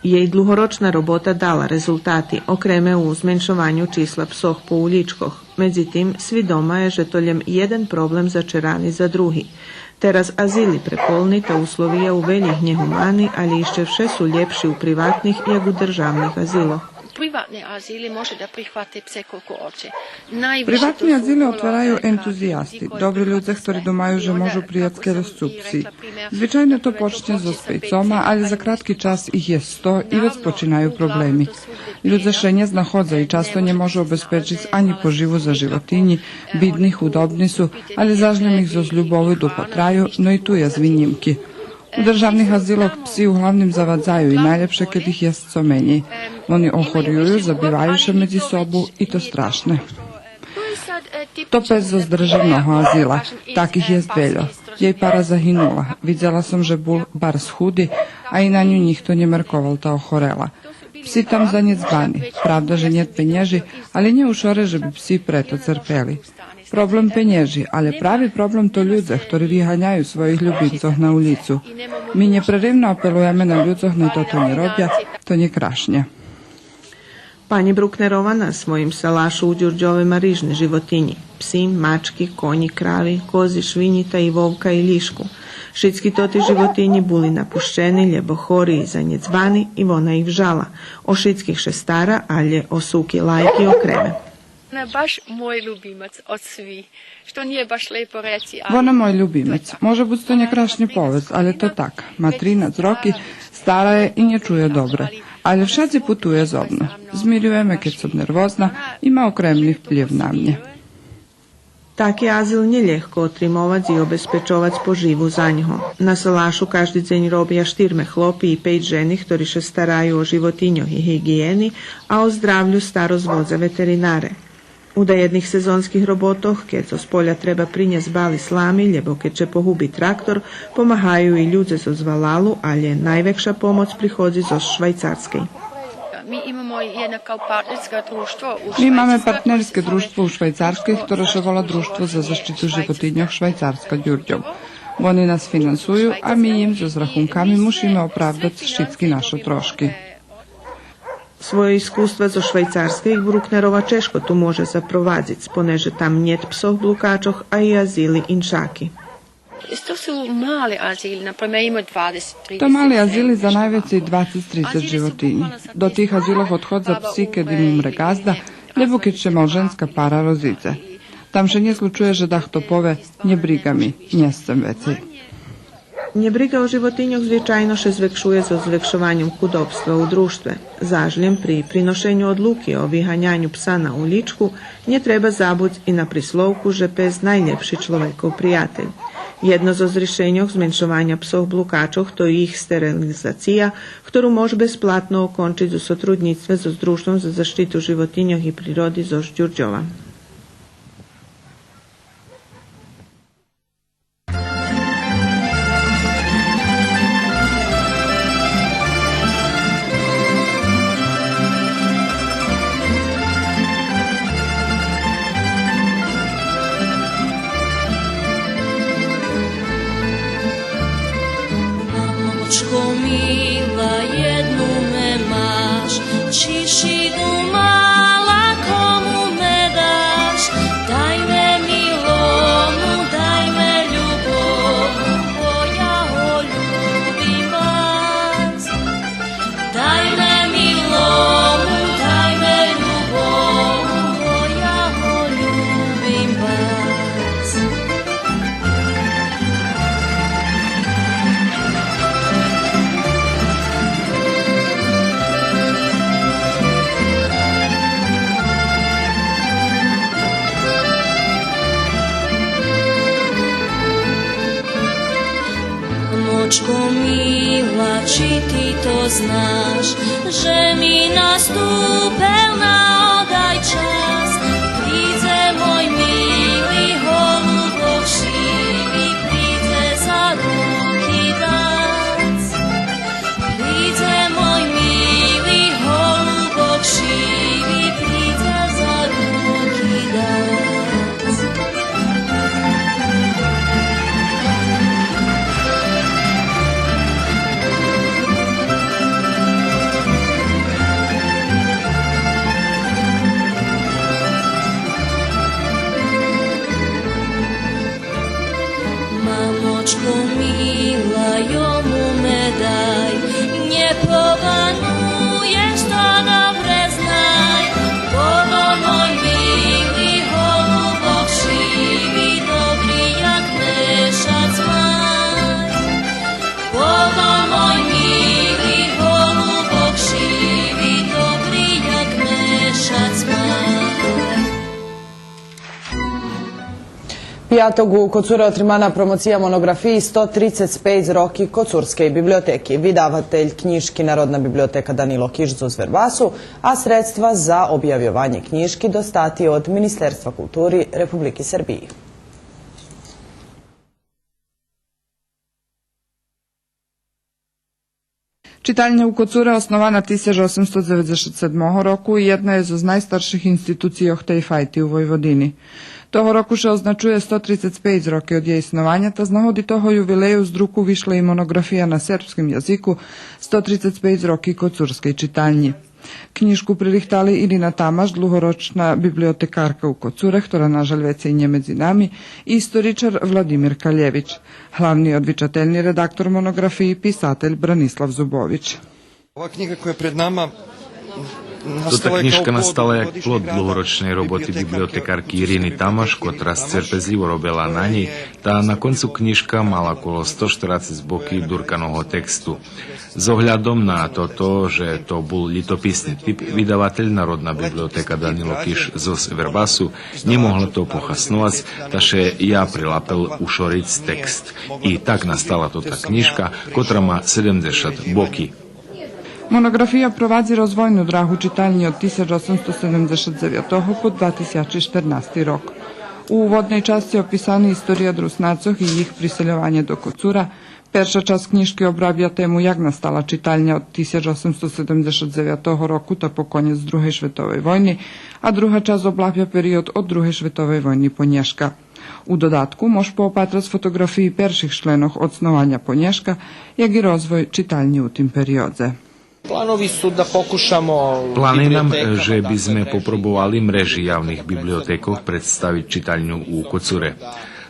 Єй длугорочна робота дала резултати, окреме у зменшованю числа псох по улїчкох. Медзитим, свидома є же то лєм єден проблем зачерани за други. Тераз азили преполни та условия у велїх нєгумани, алє ище вше су лєпши у приватних як у державних азилох. Privatne azile može da prihvate pse koliko hoće. Najviše to su vrlo, e, hrabri ljudi koji, e, imaju, e, iskustvo. Приватни азили отвераю ентузиясти, добри людзе хтори думаю же можу прияц кед сцу пси. Звичайно то почнє зоз пейцома, алє за кратки час их є сто и вец починаю проблеми. Людзе ше нє знаходза и часто нє можу обезпечиц анї поживу за животинї, бидни, худобни су, алє заш лєм их зоз любову допатраю, но и ту єст винїмки. У державних азилох пси углавним завадзаю и найлєпше кед их єст цо менєй. Вони охорюю, забиваю ше медзи собу и то страшне. То пес зоз державного азила. Таких єст вельо. Єй пара загинула. Видзела сом же бул барз худи, а и на ню нїхто нє мерковал та охорела. Пси там занєдзбани. Правда же нєт пенєжи, алє нє учоре же би пси прето церпели. Проблем пенєжи, алє прави проблем то людзе хтори виганяю своїх любимцох на улїцу. Ми нєпреривно апелуєме на людзох най тото нє робя, то нє крашнє. Панї Брукнерова на своїм салашу у Дюрдьове ма рижни животинї: пси, мачки, конї, крави, кози, швинї та и вовка и лїшку. Шицки тоти животинї були напущени, лєбо хори и занєдзбани, и вона их вжала. О шицких ше стара, алє о суки лайки окреме. Вона баш мой любимец од свих, што нє баш лєпо реци, алє... Вона мой любимец. Може буц то нє крашнє повесц, алє то так. Ма тринац роки, стара є и нє чує добре. Алє вшадзи путує зо мну. Змирює ме кед сом нервозна и ма окремни вплїв на мнє. Таки азил нє лєгко отримовац и обезпечовац поживу за нього. На салашу кажди дзень робя штирме хлопи и пейц жени хтори ше стараю о животиньох и гиґиєни, а о здравю старосц водза ветеринаре. У даєдних сезонских роботох, кед зоз поля треба принєсц бали слами, лєбо кед ше погуби трактор, помагаю и людзе зоз валалу, алє найвекша помоц приходзи зоз Швайцарскей. Ми имаме єдно као партнерске дружтво у Швайцарскей. Ми маме партнерске дружтво у Швайцарскей, хторе ше вола Дружтво за защиту животиньох Швайцарска Дюрдьов. Вони нас финансую, а ми им зоз рахунками мушиме оправдац шицки нашо трошки. Свойо искуства зоз Швайцарскей Брукнерова чежко ту може запровадзиц, понеже там нєт псох блукачох, а и азили иншаки. То су мали азили, например, има двацец, трицец. То мали азили за найвецей двацец, трицец животинї. До тих азилох одходза пси кед им умре ґазда, лєбо кед ше малженска пара розидзе. Там ше нє случує же дахто пове: „Нє бриґа ми, нє сцем вецей.“ Нєбриґа о животиньох звичайно ше звекшує зоз звекшованьом худобства у дружтве. Заш лєм при приношеню одлуки о виганяню пса на улїчку нє треба забуц и на присловку же пес найлєпши чловеков приятель. Єдно зоз ришеньох зменшованя псох блукачох то и их стерилизация, хтору мож безплатно окончиц у сотруднїцтве зоз Дружтвом за защиту животиньох и природи зоз Дюрдьова. Мамочко мила, єдну ме маш, чи ши думала кому ме даш? Дай ме милому, дай ме любому, бо я го любим бац. Дай ме милому, дай ме любому, бо я го любим бац. Мамочко мила, чи ти то знаш, же ми наступел наодай час? Придзе мой мили голубок шиви, придзе за руки дац. Придзе мой мили голубок Мила, йому ме дай, нє повануєш, то добре знай. Бобо мой мили, голубок шиви, добри як мешац май. Бобо мой мили, голубок шиви, добри як мешац май. Пияток у Коцуре отримана промоция моноґрафиї „Сто трицец пейц роки Коцурскей библиотеки”. Видаватель кнїжки Народна библиотека „Данило Киш” зоз Вербасу, а средства за обявйованє кнїжки достати од Министерства култури Републики Сербиї. Читальня у Коцуре основана тисяч осемсто дзеведзешат седмого року и єдна є зоз найстарших институцийох тей файти у Войводини. Того року ше означує сто трицец пейц роки од єй снованя, та з нагоди того ювилею з друку вишла и моноґрафия на сербским язику „Сто трицец пейц роки Коцурскей читальнї”. Кнїжку пририхтали Ирина Тамаш, длугорочна библиотекарка у Коцуре, хтора, нажаль, вецей нє медзи нами, и историчар Владимир Калєвич. Главни одвичательни редактор моноґрафиї писатель Бранислав Зубович. Ова кнїга која је пред нама Тота кнїжка настала як плод длугорочней роботи библиотекарки Ирини Тамаш, котра сцерпезлїво робела на нєй, та на концу кнїжка мала коло сто штерацец боки дурканого тексту. З оглядом на тото же то бул лїтописни тип, видаватель Народна библиотека „Данило Киш” зоз Вербасу нє могла то похасновац, та ше я прилапел ушориц текст. И так настала тота кнїжка, котра ма седемдзешат боки. Моноґрафия провадзи розвойну драгу читальнї од тисяч осемсто седемдзешат дзевятого по два тисячи штернасти рок. У уводней часци описани история Руснацох и їх присельованє до Коцура. Перша часц кнїжки облавя тему як настала читальня од тисяч осемсто седемдзешат дзевятого року та по конєц Другей шветовей войни, а друга часц облавя период од Другей шветовей войни по нєшка. У додатку мож поопатрац фотоґрафиї перших членох од снованя по нєшка, як и розвой читальнї у тим периодзе. Планови су да покушамо... Плани нам, же би зме попробовали мрежи явних библиотекох представиц читальню у Коцуре.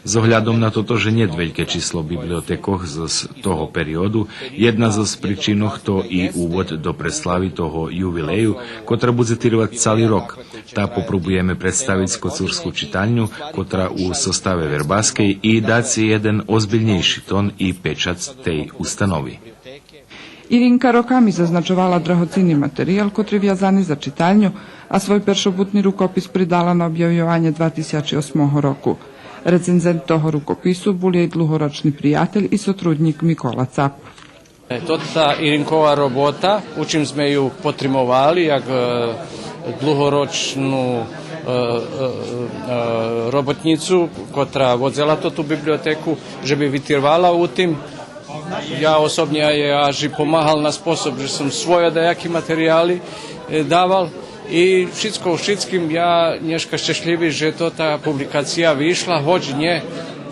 З оглядом на тото же нєт вельке число библиотекох з, з того периоду, єдна з причинох то и увод до преслави того ювилею, котра будзе тирвац цали рок. Та попробуєме представиц коцурску читальню, котра у составе вербаскей, и дац єден озбильнєйши тон и печац тей установи. Иринка роками зазначовала драгоцинни материял котри вязани за читальню, а свой першобутни рукопис придала на обявйованє два тисячи осмого року. Рецензент того рукопису бул єй длугорочни приятель и сотруднїк Микола Цап. Е, тота Иринкова робота, у чим зме ю потримовали, як, е, длугорочну, е, е, е, роботнїцу, котра водзела тоту библиотеку, же би витирвала у тим. Я особнє єй аж и помагал на способ же сом свойо даяки материяли, е, давал. И шицко у шицким, я нєшка щешлїви же тота публикация вишла, гоч нє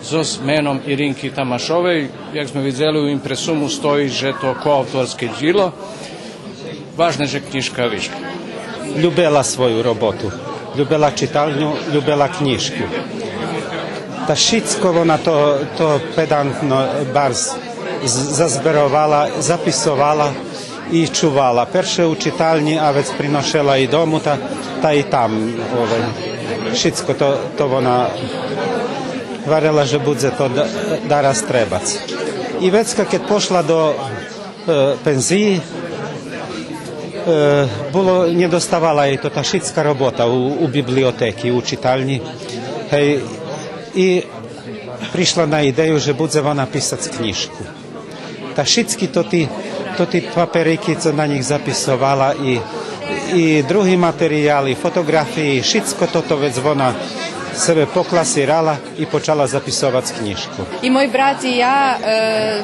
зоз меном Иринки Тамашовей, як зме видзели у импресуму стої же то коавторске дїло. Важне же кнїжка вишла. Любела свою роботу, любела читальню, любела кнїжку. Та шицко вона то, то педантно барз з-, зазберовала, записовала и чувала. Перше у читальнї, а вец приношела и дому, та, та и там, ове, шицко то, то вона гварела же будзе то да-, дараз требац. И вецка кед пошла до, е, пензиї, е, було, нє доставала єй тота шицка робота у, у библиотеки, у читальнї. Гей, и пришла на идею же будзе вона писац кнїжку. Та шицки тоти, тоти паперики, цо на нїх записовала, и, и други материяли, фотоґрафиї, шицко тото вец вона себе покласирала и почала записовац кнїжку. И мой брат и я, е,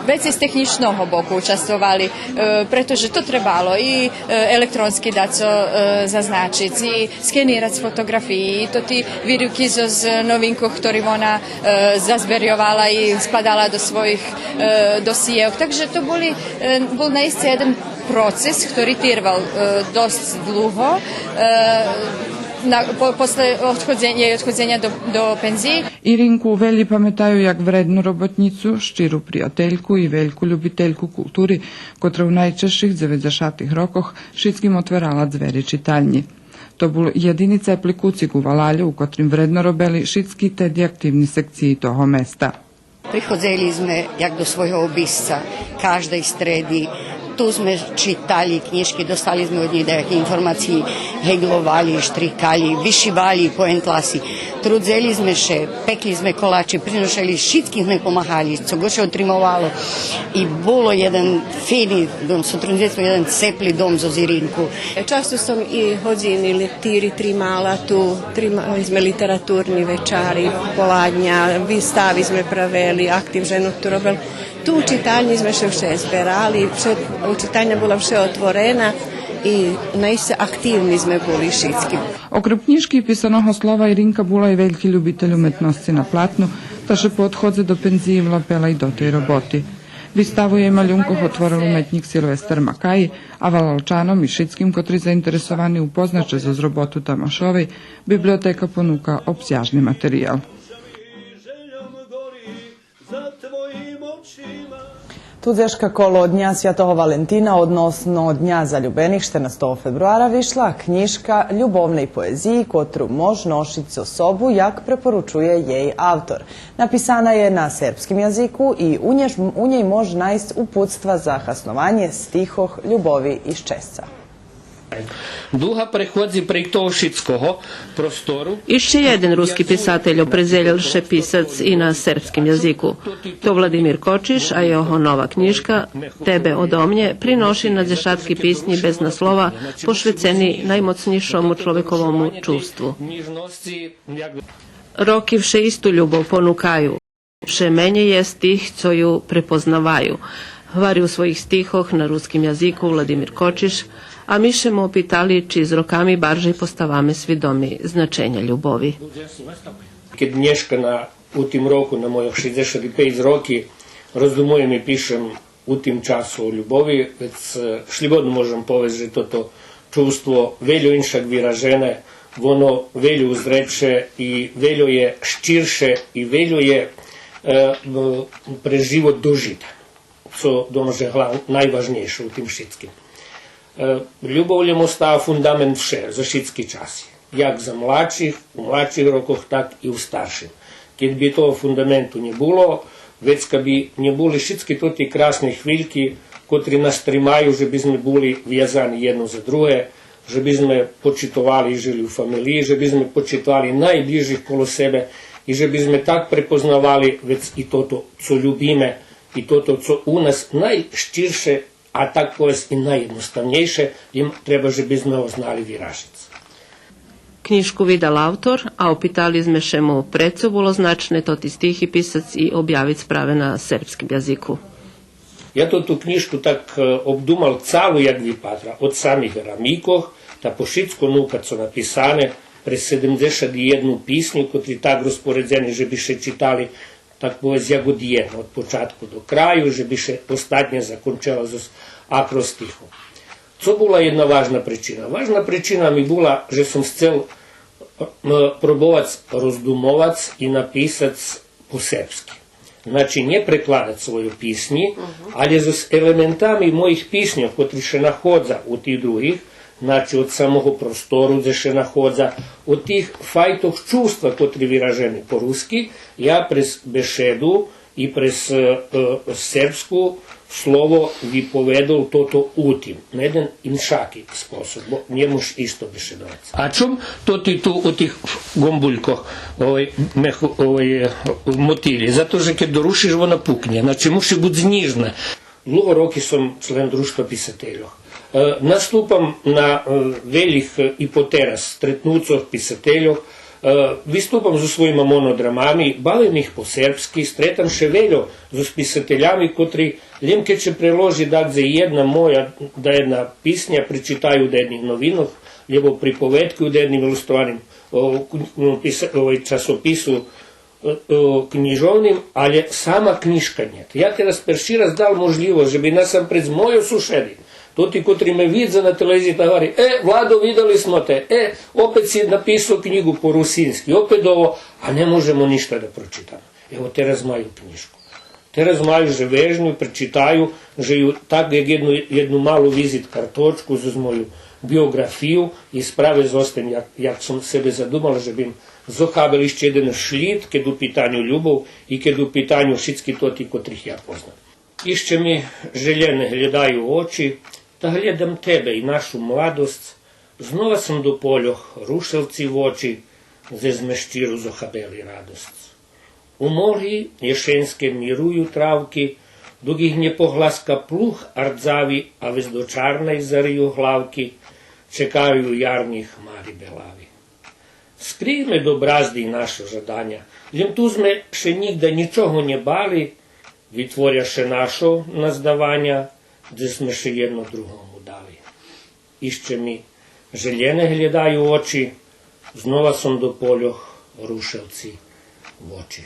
вецей з технїчного боку участвовали, е, прето же то требало и, е, електронски дацо, е, зазначиц, и скенирац фотоґрафиї, и тоти вирувки зоз новинкох, хтори вона, е, зазберйовала и складала до своїх, е, досиєох. Так же то були, е, бул наисце єден процес, хтори тирвал, е, досц длуго. Е, На, по, после одходзеня, єй одходзеня до, до пензиї. Иринку велї паметаю як вредну роботнїцу, щиру приятельку и вельку любительку култури, котра у найчежших дзеведзешатих рокох шицким отверала дзвери читальнї. То бул єдини цепли куцик у валалю, у котрим вредно робели шицки теди активни секциї того места. Приходзели зме як до свойого обисца, каждей стреди. Ту зме читали кнїжки, достали зме од нїх даяки информациї, геґловали, штрикали, вишивали по ентласи. Трудзели зме ше, пекли зме колачи, приношели, шицким зме помагали, цо го ше отримовало. И було єден фини дом, сотруднїцтво, єден цепли дом зоз Иринку. Часто сом и годзини лектири тримала ту, тримали зме литературни вечари, поладня, вистави зме правели, актив женох ту робел. Ту у читальнї зме ше вше зберали, вше, у читальня була вше отворена и наисце активни зме були шицки. Окрем кнїжки и писаного слова, Иринка була и вельки любитель уметносци на платну, та ше по одходзе до пензиї влапела и до тей роботи. Виставу єй малюнкох отворел уметнїк Силвестер Макаї, а валалчаном и шицким котри заинтересовани упознац ше зоз роботу Тамашовей, библиотека понука обсяжни материял. Ту дзешка коло Дня святого Валентина, односно Дня залюбених, штернастого фебруара, вишла кнїжка любовней поезиї, котру мож ношиц зоз собу, як препоручує єй автор. Написана є на сербским язику и у нєй, у нєй мож найсц упутства за хаснованє стихох любови и щесца. Дуга преходзи прейґ того шицкого простору. Ище єден руски писатель опредзелєл ше писац и на сербским язику. То Владимир Кочиш, а його нова кнїжка Тебе одо мнє приноши на дзешатки писнї без наслова, пошвецени наймоцнїйшому чловековому чувству. Роки вше исту любов понукаю. Вше менєй єст тих цо ю препознаваю, гвари у своїх стихох на руским язику Владимир Кочиш, а ми ше му опитали чи з роками баржей поставаме свидоми значеня любови. Кед нєшка на, у тим року, на мойох шейдзешат и пейц роки, роздумуєм и пишем у тим часу о любови, вец, е, шлїбодно можем повесц же тото чувство вельо иншак виражене, воно вельо узрече и вельо є щирше и вельо є, е, м, през живот дожите. Цо думам же глав-, найважнєйше у тим шицким. Е, любов лєм остава фундамент вше, за шицки часи. Як за младших, у младших рокох, так и у старшим. Кед би того фундаменту нє було, вецка би нє були шицки тоти красни хвильки, котри нас тримаю же би зме були вязани єдно за друге, же би зме почитовали и жили у фамелиї, же би зме почитовали найблїжих коло себе и же би зме так препознавали вец и тото цо любиме, и тото цо у нас найщирше, а так повесц и найєдноставнєйше, им треба же би зме го знали виражиц. Кнїжку видал автор, а опитали зме ше му прецо було значне тоти стихи писац и обявиц праве на сербским язику. Я тоту кнїжку так, е, обдумал цалу як випатра, од самих рамикох, та по шицко нувкат цо написане, през седемдзешат єдну писню, котри так розпоредзени же би ше читали, так повесц, як од єдно, од початку до краю, же би ше остатня закончела зоз акростихом. Цо була єдна важна причина? Важна причина ми була же сом сцел, м, пробовац роздумовац и написац по сербски. Значи, нє прекладац свойо писнї, алє зоз елементами моїх писньох, котри ше находза у тих других, значи, од самого простору дзе ше находза, од тих файтох чувства, котри виражени по руски, я през бешеду и през, е, е, сербску слово виповедал тото у тим, на єден иншаки способ, бо нє мож исто бешедовац. А чом тоти ту у тих ґомбулькох, овай, меху, овай, е, мотилї? Зато же кед дорушиш, вона пукнє. Значи, муши буц нїжна. Длуго роки сом член Дружтва писательох. Е, наступам на, е, велїх, е, и потераз стретнуцох писательох, е, виступам зоз своїма монодрамами, бавим их по сербски, стретам ше вельо зоз писателями котри, лєм кед ше преложи дадзе єдна моя, даєдна писня, пречитаю у даєдних новинох, лєбо приповедки у даєдним илустрованим, о, к-, м, писа-, овай, часопису, е, е, кнїжовним, алє сама кнїжка нєт. Я тераз перши раз дал можлївосц же би насампредз мойо сушеди, Тоти котри ме видза на телевизиї, та гвари: „Е, Владо, видали смо те, е, опет си написал кнїгу по русински, опет ово, а не можемо ништа да прочитаме.“ Ево, тераз маю кнїжку. Тераз маю же вежню, пречитаю же ю так як єдну, єдну малу визит карточку зоз мою биоґрафию и справе зоз тим як, як сом себе задумал же бим зохабел ище єден шлїд, кед у питаню любов и кед у питаню шицки тоти котрих я познам. Ище ми желєне глєдаю очи, та глєдам тебе и нашу младосц, знова сом до польох Рушелци вочи, дзе зме щиро зохабели радосц. У морги єшеньске мирую травки, док их нє погласка плуг ардзави, а вец до чарней зарию главки, чекаю ярни хмари белави. Скрийме до бразди нашо жаданя, лєм ту зме ше нїґда нїчого нє бали, витворя ше нашо наздаваня, дзе зме ше єдно другому дали. Ище ми желєне глєдаю очи, знова сом до польох Рушелци вочи.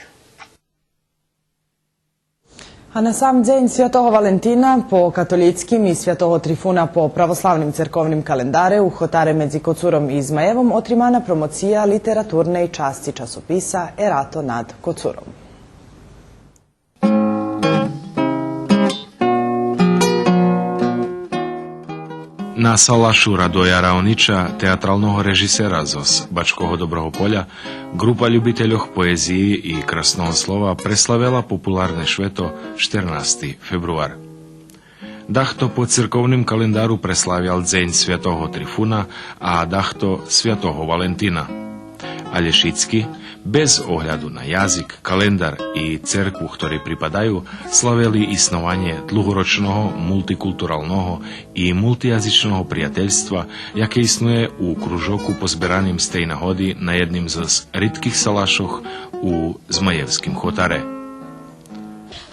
А на сам дзень Святого Валентина по католїцким и Святого Трифуна по православним церковним календаре у хотаре медзи Коцуром и Змаєвом отримана промоция литературней часци часописа Ерато над Коцуром. На салашу Радоя Раонича, театралного режисера зоз Бачкого Доброго Поля, ґрупа любительох поезиї и красного слова преславела популарне швето штернасти фебруар. Дахто по церковним календару преславял дзень Святого Трифуна, а дахто Святого Валентина. Але шицки, без огляду на язик, календар и церкву хторей припадаю, славели иснованє длугорочного мултикултуралного и мултиязичного приятельства, яке иснує у кружоку позбераним з тей нагоди на єдним зоз ритких салашох у Змаєвским хотаре.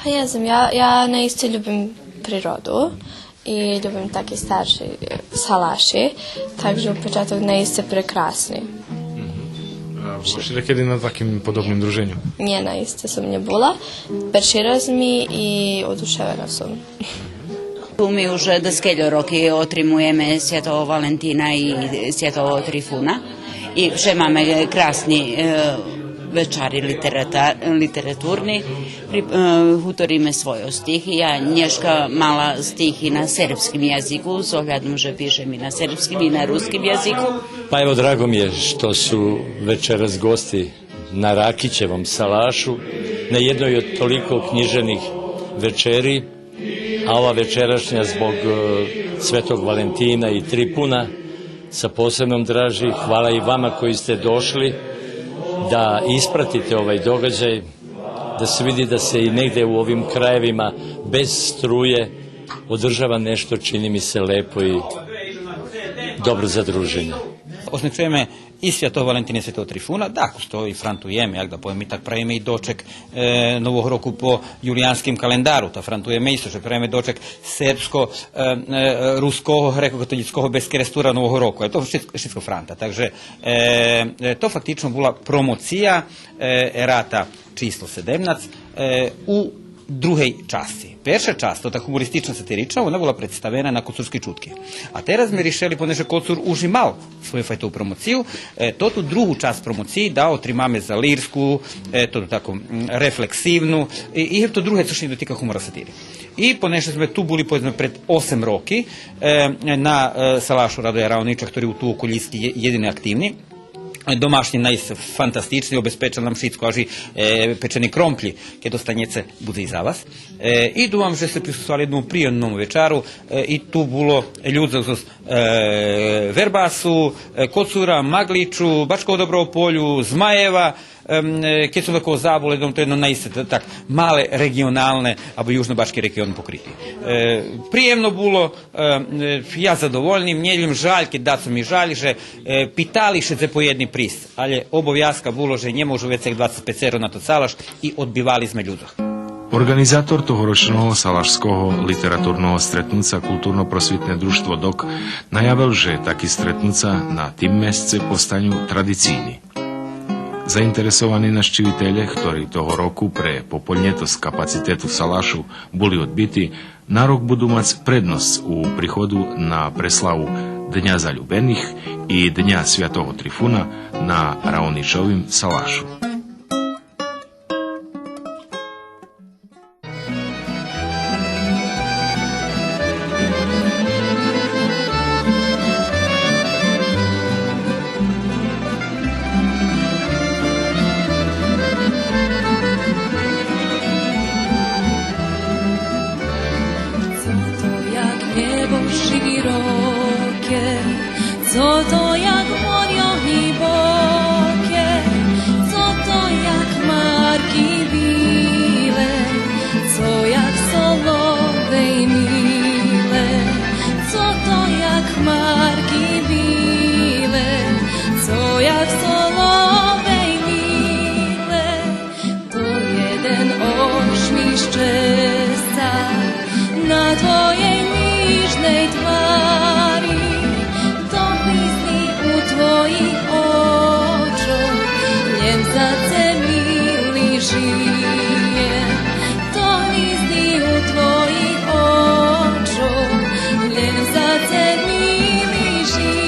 А нє знам, я, я наисце любим природу и любим таки старши, е, салаши, так же у початок наисце прекрасни. Мгм. А була ши дакеди на таким подобним друженю? Нє, наисце сом нє була. Перши раз ми и одушевена сом. Ту ми уже даскельо роки отримуєме Святого Валентина и Святого Трифуна. И вше маме красни, е, вечари литерата-, литературни. При-, е, гуториме свойо стихи. Я нєшка мала стихи на сербским язику, з оглядом же пишем и на сербским и на руским язику. Pa evo, drago mi je što su večeras gosti na Rakićevom salašu, na jednoj od toliko književnih večeri, a ova večerašnja zbog, e, Svetog Valentina i Tripuna sa posebnom draži. Hvala i vama koji ste došli da ispratite ovaj događaj, da se vidi da se i negde u ovim krajevima bez struje održava nešto, čini mi se, lepo i dobro za druženje. Означуєме и Святого Валентина и Святого Трифуна, да, коз того и франтуєме, як да повем, и так правиме и дочек, е, Нового року по юлиянским календару, та франтуєме исто же правиме дочек сербско, е, е, руского, грекокатолїцкого Безкерестура Нового року. Е, то шицко, шицко франта. Так же, е, е, то фактично була промоция, е, Ерата число седемнац, е, у другей часци. Перша часц, тота гумористична, сатирична, вона була представена на Коцурскей чутки. А тераз зме ришели, понеже Коцур уж и мал свою файтову промоцию, е, тоту другу часц промоциї да отримаме за лирску, е, тоту таку, м, рефлексивну, и, и то друге цо ше дотика гумора, сатири. И понеже зме ту були, поведзме, пред осем роки, е, на, е, салашу Радоя Раонича, хтори у ту околїцки є-, єдини активни, домашнї наисце фантастични, обезпечел нам шицко, аж и, е, печени кромплї, кед останєце, будзе и за вас. Е, и думам же сце присуствовали єдному приємному вечару, е, и ту було людзох зоз, е, Вербасу, е, Коцура, Маґличу, Бачкого Доброго Полю, Змаєва, ем, е, кед сом дакого забул, думам, то єдно наисце т-, так мале реґионалне, або южнобачки реґион покрити. Е, приємно було, Е, е, я задовольни, мнє лєм жаль, кед дацо ми жаль, же, е, питали ше дзе по єдни присц, але обовязка було же нє можу вецей як двацец пецеро на тот салаш и одбивали зме людзох. Орґанизатор тогорочного салашского литературного стретнуца, Културно-просвитне дружтво док, наявел же таки стретнуца на тим месце постаню традицийни. Заинтересовани нащивителє, хтори того року пре пополнєтосц капацитету салашу були одбити, На рок буду мац предносц у приходу на преславу Дня залюбених и Дня святого Трифуна на Равничовим салашу. Цо то як нєбо широке, цо то як морё глїбоке, цо то як хмарки биле, цо як соловей миле, цо то як хмарки биле, цо як соловей миле. То єден ошмих щестя на твоєй нїжней твари, то гвизди у твоїх очох, лєм за це мили жиєм. То гвизди у твоїх очох, лєм за це мили жиєм.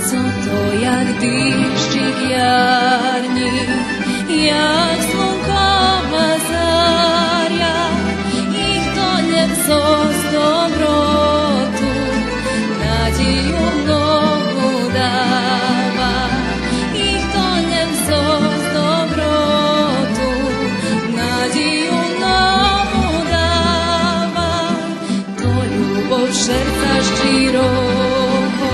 Цо то як дижджик ярнї, як слункова заря, и хто лєм зоз доброту надїю нову дава, и хто лєм зоз доброту надїю нову дава. То любов серца щирого,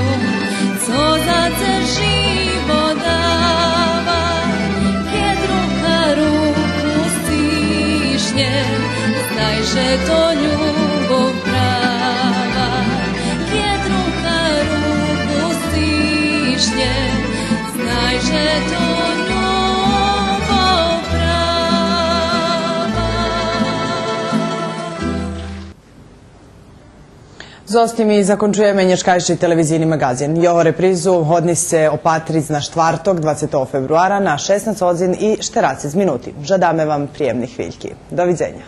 цо за це живот дава. Кед рука руку стишнє, знай же то любов права. Кед рука руку стишнє, знай же то любов права. Зоз тим и закончуєме нєшкайши телевизийни маґазин. Його репризу годни сце опатриц на штварток, двацетого фебруара, на шеснац годзин и штерацец минути. Жадаме вам приємни хвильки. До видзеня.